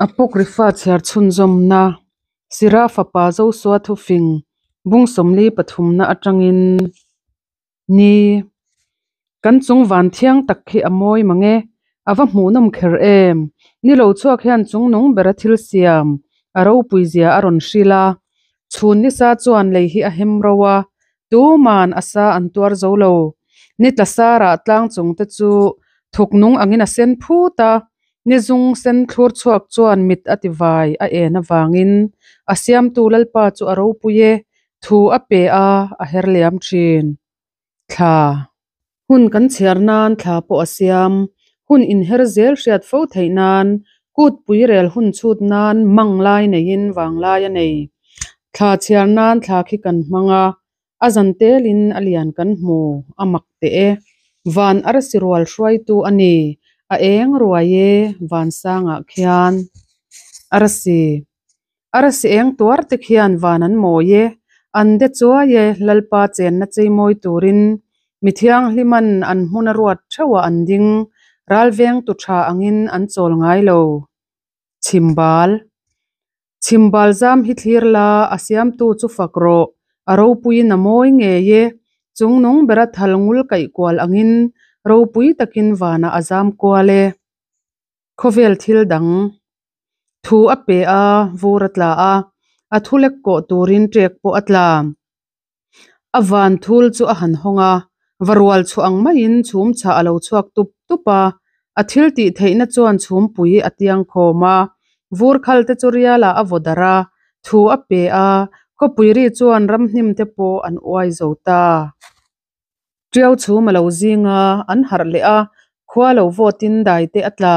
Apocrypha chhiar chhunzawmna, Sira fapa Josua thufing bung 43 na atangin ni. Kan chung van thiang tak khi a mawi mang e, a va hmuhnawm kher em! Ni lo chhuak hian chungnung bera thil siam a ropui zia a rawn hrilh a. Chhun nisa chuan lei hi a hem ro a, tuman a sa an tuar zo lo. Ni tla sarah tlang chung te chu thuk nung angin a sen phut a, ni zung sen thlur chhuak chuan mit a ti vai a en avangin a siamtu Lalpa chu a ropui e, thu a pe a, a her liam thin. Thla. Hun kan chhiar nan thla pawh a siam. Hun inher zel hriat fo theih nan, kut pui rel hun chhut nan mang lai neiin vang lai a nei. Thla chhiar nan thla khi kan hmang a, a zan telin a lian kan hmu, a mak teh e. Van arsi rual hruaitu a ni, a eng ruai e, van sangah khian. Arsi. Arsi eng tuar te khian van an mawi e, an de chuai e, Lalpa chenna cheimawi turin mi thianghliman an hmun a ruat theuhah an ding, ralveng tu tha angin an chawl ngai lo. Chhimbal. Chhimbal zam hi thlir la, a siamtu chu fak rawh, a ropuiin a mawi ngei e, chungnung bera thal ngul kaih kual angin ropui takin vanah a zam kual e. Khawvel thil dang. Thu a pe a, vur a tla a, a thu lek kawh turin ṭek pawh a tla. A van thul chu a han hawng a, va rual chhuah ang maiin chhum chhah a lo chhuak tup tup a, a thil tih theihna chuan chhumpui a tiang khawm a, vur khal te chu rialah a vaw darh a, thu a pe a, khawpui ri chuan ramhnim te pawh an uai zo ta. Ṭiau chhum a lo zing a, an harh leh a, khua lo vawtin dai te a tla.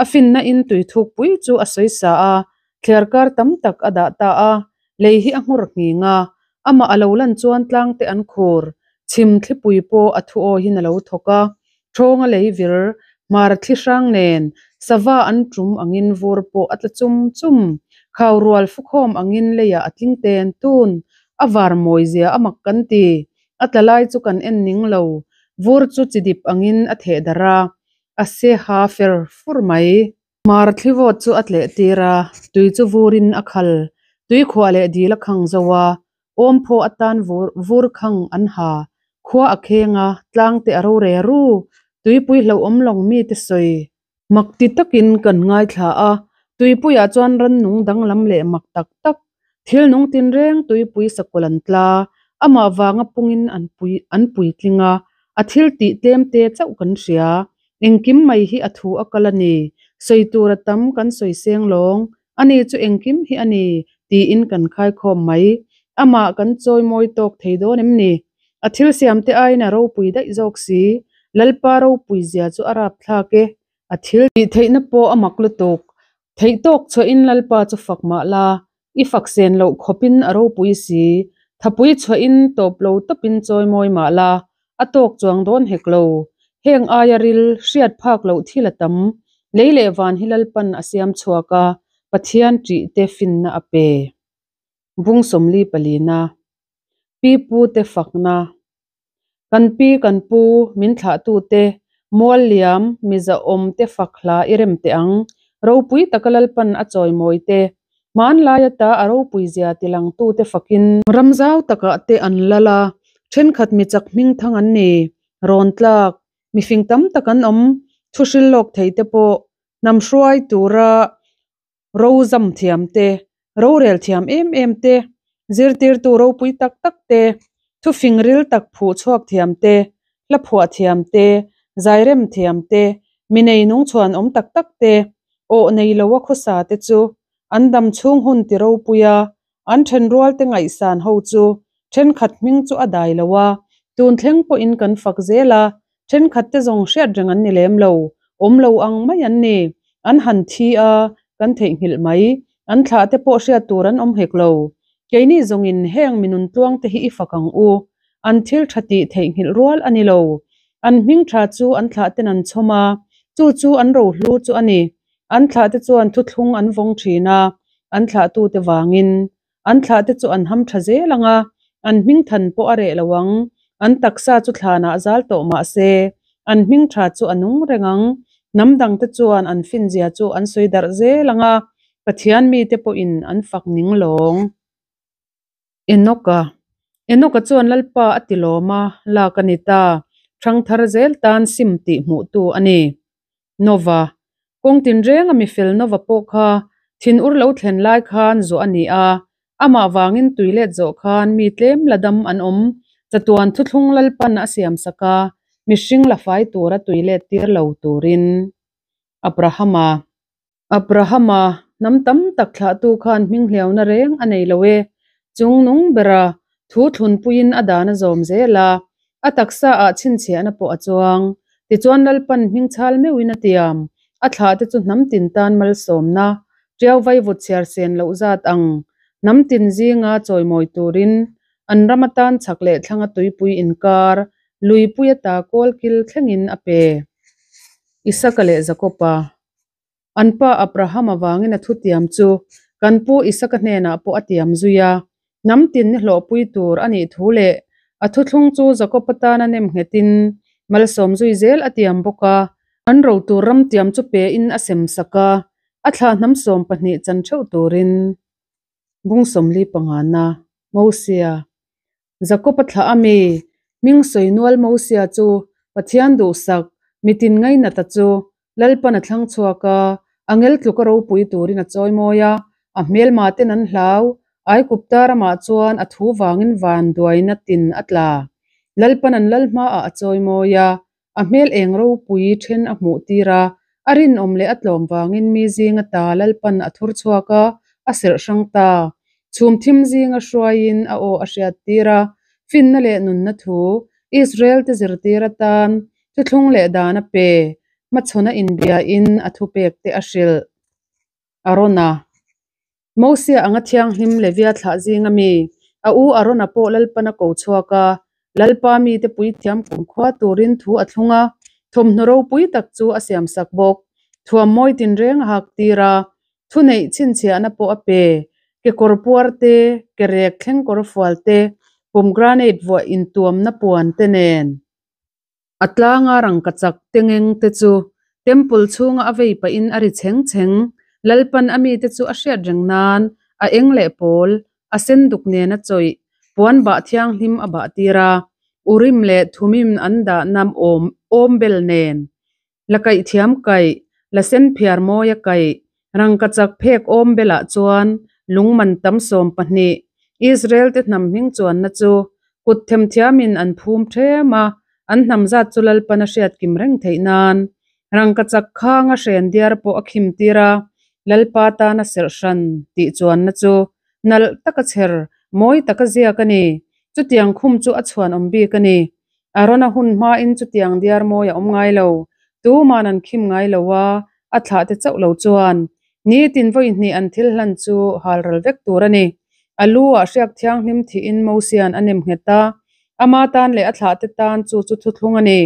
A finna in tui thukpui chu a sawi sa a, thliarkar tam tak a dah ta a, lei hi a nghawr nghing a, amah a lo lan chuan tlang te an khur, chhim thlipui pawh a thu awihin a lo thawk a, ṭhawnga lei vir, hmar thli hrang nen, sava an ṭum angin vur pawh a tla chum chum, khau rual fukhawm angin leiah a tling ten tun, a var mawi zia a mak kan ti, a tla lai chu kan en ning lo, vur chu chi dip angin a theh darh a, a se ha fer fur mai. Hmar thlivawt chu a tleh tir a, tui chu vurin a khal. Tui khuah leh dil a khang zo a, awmphaw atan vur vur khang an ha. Khua a kheng a, tlang te a ro re ru. Tuipui hlauhawm lawng mite sawi. Mak ti takin kan ngaithla a, tuipuiah chuan rannung danglam leh mak tak tak, thil nung tinreng tuipui sakawlh an tla, amah vanga pungin an pui an puitling a, a thil tih tlem te chauh kan hria. Engkim mai hi a thu a kal a ni. Sawi tur a tam kan sawi seng lawng. Ani chu engkim hi a ni, tiin kan khaikhawm mai. Amah kan chawi mawi tawk thei dawn em ni? A thil siamte aiin a ropui daih zawk si. Lalpa ropui zia chu a rapthlak e. A thil tih theihna pawh a mak lutuk. Theih tawk chhuahin Lalpa chu fak mah la, i fak sen loh khawpin a ropui si. Thapui chhuahin tawp lo tawpin chawi mawi mah la, a tawk chuang dawn hek lo. Heng aia ril, hriat phak loh thil a tam. Lei leh van hi Lalpan a siam chhuak a, Pathian ṭih te finna a pe. Bung 44na. Pi pu te fakna. Kan pi kan pu min thlahtu te, mual liam, mi zahawm te fak hla i rem teh ang. Ropui taka Lalpan a chawimawi te, hmanlai ata a ropui zia tilangtu te fakin. Ram zau takah te an lal a, thenkhat mi chak hming thang an ni, rawn tlak, mifing tam tak an awm, thu hril lawk thei te pawh hnam hruai tura ro zam thiam te, rorel thiam em em te, zirtirtu ropui tak tak te, thufing ril tak phuh chhuak thiam te, hla phuah thiam te, zairem thiam te, mi nei nung chhuan awm tak tak te, awh nei lo a khawsa te chu an dam chhung hun ti ropui a, an thenrual te ngaihsan ho chu thenkhat hming chu a dai lo a, tun thleng pawhin kan fak zel a, thenkhat te zawng hriat reng an ni lem lo, awm lo ang mai an ni. An han thi a, kan theihnghilh mai. An thlah te pawh hriat tur an awm hek lo. Keini zawngin heng mi nuntluang te hi i fak ang u. An thil tha tih theihnghilh rual a ni lo. An hming tha chu an thlah ten an chhawm a, chu chu an rohlu chu a ni. An thlah te chuan thuthlung an vawng thin a, an thlahtute vangin. An thlah te chu an ham tha zel ang a, an hming than pawh a reh lo ang. An taksa chu thlanah zal tawh mah se, an hming tha chu a nung reng ang. Hnam dang te chuan an finzia chu an sawi darh zel ang a. Pathian mite pawhin an fak ning lawng. Enoka. Enoka chuan Lalpa a ti lawm a, lak a ni ta. Ṭhangthar zel tan sim tih hmuhtu a ni. Nova. Kawng tinrenga mi fel Nova pawh kha thinur lo thlen lai khan zawh a ni a, amah vangin tui let zawh khan mi tlem la dam an awm. Chatuan thuthlung Lalpan a siamsak a, mihring la fai tura tui let tir lo turin. Abrahama. Abrahama, hnam tam tak thlahtu khan hminghliauna reng a nei lo e. Chungnung bera thu thlunpuiin a dan a zawm zel a, a taksa ah chhinchhiahna pawh a chuang. Tichuan Lalpan hmingchhal meuhin a tiam, a thlahte chu hnam tin tan malsawmna, ṭiau vaivut chhiar sen loh zat ang, hnam tin zinga chawimawi turin an ram atan chhak leh thlanga tuipui inkar, luipui ata kawlkil thlengin a pe. Isaka leh Jakoba. An pa Abraham avangin a thutiam chu kan pu Isaka hnenah pawh a tiam zui a, hnam tin ni hlawhpui tur a nih thu leh a thuthlung chu Jakob atana nem nghetin malsawm zui zel a tiam bawk a. An ro tur ram tiam chu pein a sem sak a, a thlah hnam 12 chan theuh turin. Bung 45na, Mosia. Jakob-a thlah a mi, hming sawi nual Mosia chu Pathian duhsak, mitin ngainata chu Lalpan a thlang chhuak a, angel tluka ropui turin a chawi mawi a, a hmelma ten an hlau, Aigupta ramah chuan a thu vangin vanduaina tin a tla. Lalpan an lal hmaah a chawi mawi a, A hmel eng ropui then a hmuh tir a, a rinawm leh a tlawm vangin mi zinga ta Lalpan a thur chhuak a, a serh hrang ta. Chhum thim zinga hruaiin a aw a hriat tir a, finna leh nunna thu Israel te zirtir atan thuthlung leh dan a pe, hmachhawn a inbiain a thupek te a hrilh. Arona. Mosia anga thianghlim Levia thlah zinga mi, a u Arona pawh Lalpan a ko chhuak a, Lalpa mite puithiam kumkhua turin thu a thlung a, thawmhnaw ropui tak chu a siamsak bawk. Thuam mawi tinreng a hak tir a, thuneih chhinchhiahna pawh a pe. Kekawr puar te, kerek thleng kawr fual te, pomegranate vuah intuamna puan te nen. A tlanga rangkachak te ngeng te chu Temple chhunga a vei pahin a ri chheng chheng. Lalpan a mite chu a hriat reng nan a eng leh pawl, a sen duk nen a chawih, puan bah thianghlim a bah tir a, Urim leh Thumim an dahna awm awm bel nen. La kaih thiam kaih, la sen phiar mawi a kaih, rangkachak phek awm belah chuan lung man tam 12, Israel te hnam hming chuanna chu kut themthiamin an phum ṭhem a, an hnam zat chu Lalpan a hriat kim reng theih nan. Rangkachak khanga hren diar pawh a khim tir a, Lalpa tana serh hran tih chuanna chu nalh taka chher, mawi taka ziak a ni. Chutiang khum chu a chhuanawm bik a ni. Arona hun hmain chutiang diar mawi a awm ngai lo. Tuman an khim ngai lo a, a thlah te chauh lo chuan nitin vawi hnih an thil hlan chu hal ral vek tur a ni. A lu ah hriak thianghlim thihin Mosian a nem nghet a, ama tan leh a thlah te tan chu chu thuthlung a ni.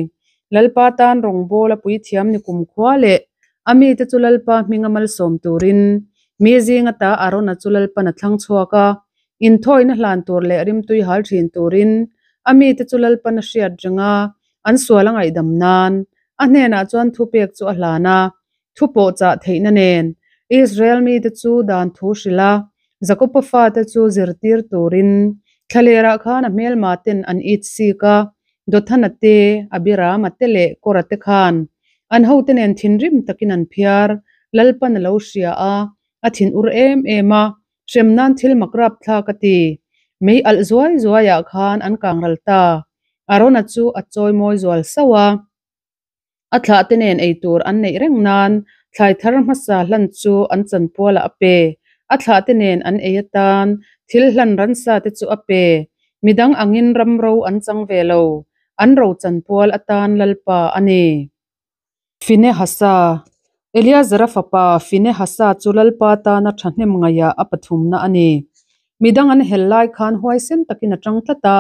Lalpa tan rawngbâwl a puithiam ni kumkhua leh a mite chu Lalpa hminga malsawm turin mi zinga ta Arona chu Lalpan a thlang chhuak a, Inthawina hlan tur leh rimtui hal thin turin a mite chu Lalpan a hriat reng a, an sual a ngaihdam nan a hnenah chuan thupek chu a hlan a, thu pawh chah theihna nen Israel mite chu dan thu hrilh a, Jakoba fate chu zirtir turin thlalerah khan a hmelma ten an it sik a, Dothana te, Abirama te leh Kora te khan an hote nen thinrim takin an phiar, Lalpan a lo hria a, a thinur em em a, Hrem nan thil mak rap thlak a ti. Mei alh zuai zuaiah khan an kang ral ta. Arona chu a chawi mawi zual sauh a. A thlah te nen ei tur an neih reng nan thlai thar hmasa hlan chu an chanpualah a pe. A thlah te nen an ei atan thil hlan ransa te chu a pe. Midang angin ram ro an chang ve lo. An ro chanpual atan Lalpa a ni. Finehasa, Eleazara fapa Finehasa chu Lalpa tana thahnem ngaihah a pathumna a ni. Midang an hel lai khan huaisen takin a tang tlat a,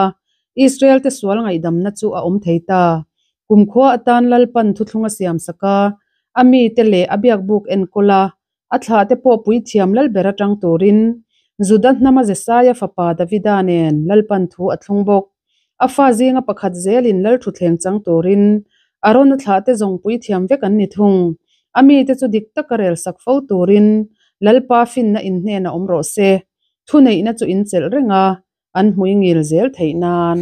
Israel-te sual ngaihdamna chu a awm thei ta. Kumkhua atan Lalpan thuthlung a siamsak a, a mite leh a biakbuk enkawl a, A thlahte pawh puithiam Lalber atang turin Juda hnama Jesaia fapa Davida nen Lalpan thu a thlung bawk. A fa zinga pakhat zelin Lal thutthleng chang turin Arona thlahte zawng puithiam vek an ni thung. A mite chu dik taka relsak fo turin Lalpa finna in hnenah awm rawh se. Thuneihna chu in chelh reng a, an hmui ngil zel theih nan.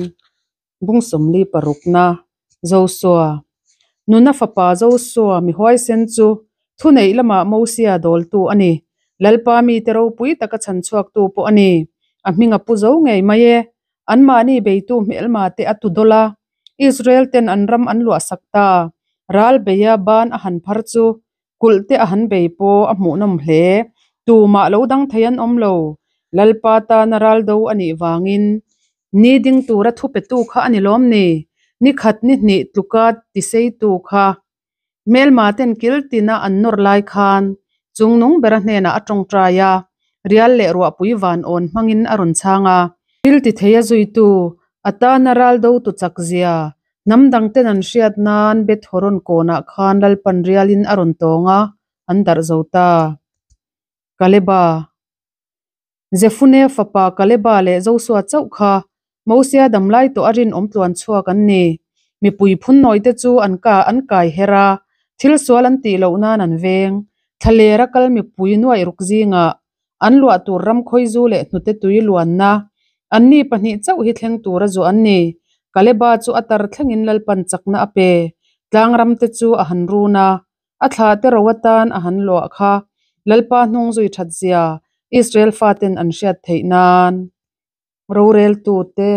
Bung 40 parukna, Josua. Nuna fapa Josua mi huaisen chu thuneih lamah Mosia dawltu a ni. Lalpa mite ropui taka chhan chhuaktu pawh a ni. A hming a pu zo ngei mai e. Anmahni beitu hmelma te a tu dawlh a, Israel ten an ram an luahsak ta. Ral beia ban a han phar chu kulh te a han bei pawh a hmuhnawm hle. Tumah lo dang thei an awm lo. Lalpa tana ral do a nih vangin ni ding tura thu petu kha a ni lawm ni? Ni khat ni hnih tluka tiseitu kha hmelma ten kil tina an nawr lai khan chungnung bera hnenah a tawngtai a, rial leh ruahpui van awn hmangin a rawn chhang a. Thil ti thei a zuitu a tana ral dotu chak zia hnam dang ten an hriat nan Beth Horon kawnah khan Lalpan rialin a rawn tawng a, an darh zo ta. Kaleba. Jefune fapa Kaleba leh Josua chauh kha Mosia damlai tawh a rinawm tluan chhuak an ni. Mipui phunnawi te chu an ka an kai her a, thil sual an tih loh nan an veng. Thlalera kal mipui nuaih ruk zingah an luah tur ram khawizu leh hnute tui luanna anni pahnih chauh hi thleng tura zuah an ni. Kaleba chu a tar thlengin Lalpan chakna a pe. Tlangram te chu a han run a, a thla te ro atan a han luah kha Lalpa hnung zui that zia Israel faten an hriat theih nan. Roreltute.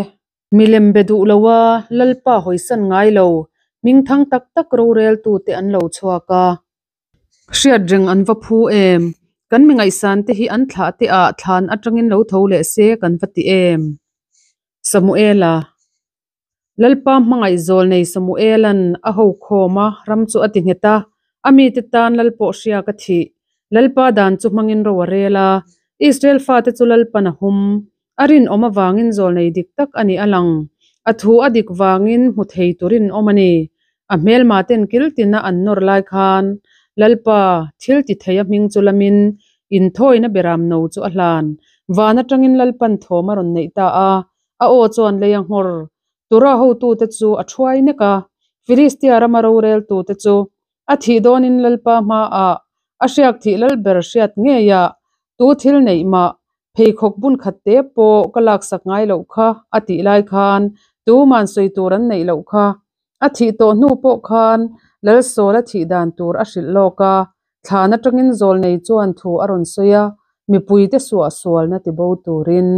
Milem be duh lo a, Lalpa hawisan ngai lo, hmingthang tak tak roreltute an lo chhuak a. Hriat reng an va phu em? Kan mi ngaihsan te hi an thlah te ah thlan atangin lo tho leh se kan va ti em? Samuela. Lalpa hmangaih zawl nei Samuela'n a ho khawm a, ram chu a ti nghet a, a mite tan Lal pawh hriak a thih. Lalpa dan chu hmangin ro a rel a, Israel fate chu Lalpan a hum. A rinawm avangin zawlnei dik tak a nih a lang. A thu a dik vangin hmu thei tu rinawm a ni. A hmelma ten kil tina an nawr lai khan Lalpa thil ti thei a hming chu lamin inthawina beram no chu a hlan. Van atangin Lalpan thawm a rawn neih ta a, a aw chuan lei a nghawr. Tura hotute chu a thuai nek a, Filistia rama roreltute chu A thih dawnin Lalpa hmaah a hriak thih lal ber hriat ngeiah tu thil neih mah pheikhawk bun khat te pawh ka laksak ngai loh kha a tih lai khan tuman sawi tur an neih loh kha. A thih tawh hnu pawh khan Lal Sawl a thih dan tur a hrilh lawk a, thlan atangin Zawlnei chuan thu a rawn sawi a, mipuite suahsualna tibo turin.